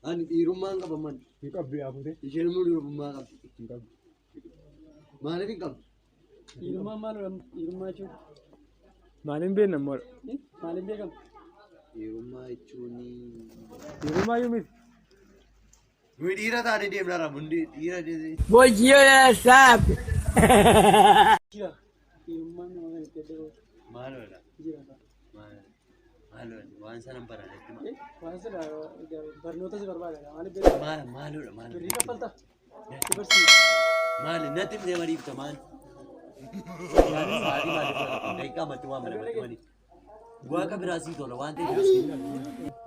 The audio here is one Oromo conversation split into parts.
Ani dhiirummaan qaba man. Hin qabdu yaa fuute. Isheen immoo durbummaa qabdi. Hin qabdu. Maaliif hin qabdu? Dhiirummaan maal godhamu? Dhiirummaa jechuun Maaliin beekna immoo? maaliin beekama? Dhiirummaa jechuun Dhiirummaa iyyuu miti. Nuyi dhiira taane deemna ramu hundi dhiira Jira. Dhiirummaan nama kan itti adda bahu maaloodha. jira. Maaloodha waan sana hin barannetti Waan sana barnoota si barbaada. Maaliif beekama? maal maaloodha maal Birrii kaffalta. Si barsiisa. maali natti himtee mariifta maal sa'aatii maaliif daqiiqaa matti waan mana matti mali waaqa biraa sii tola waan ta'eef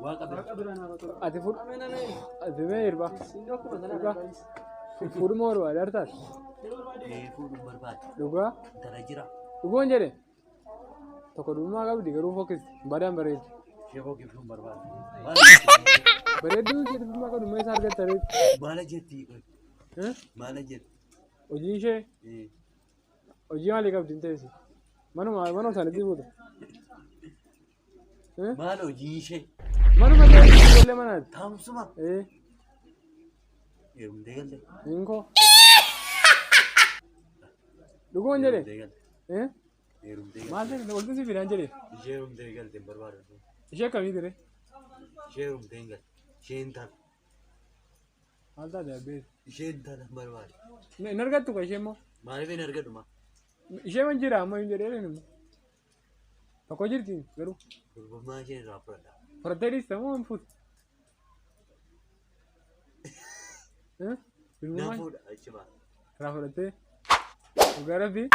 waaqa biraa Waaqa biraa naaf haa tolu. Ati fuudhu. Ameen ameen. Ati mee hirba. Inni akkuma sanaa Dhugaa. barbaachisa. Fuudhuma barbaade hartaas. Ee, fuudhuun barbaade Dhugaa. intala jira Dhugoon jedhe. Tokko durbummaa qabdi garuu fokkisti. Badaan bareeddi. ishee fokkiftuun barbaade Bareedduu ishee durbummaa qabdu mee isaa argatta reetti. maala jetti Eh? maala jetti Hojii ishee Ee, hojii maalii qabdi hin teessi. Manuma manuma isaaniitti fuute. Eh? maal hojii ishee Manuma teessi ijoollee manaati. taamsuma Eh, heerumtee galte hinkoo. Dhuguman jedhe. heerumtee galte Eh? heerumtee galte Maal ta'e walitti si fidaan jedhe. ishee heerumtee galte hin barbaadu Ishee akkamii ture? ishee heerumtee hin galte ishee intala Maal taate abbeeti? ishee intala hin barbaadu Hin argattu ka ishee immoo. maaliif hin argatu maa Ishee man jira amma hin jedhee immoo. Tokko jirti garuu. durbummaa ishee irraa fudhadha Fudhattee dhiista moo hin fuutu? Eh? na Durbummaa fuudha achi baa irraa fudhattee. Dhugaa rabbii.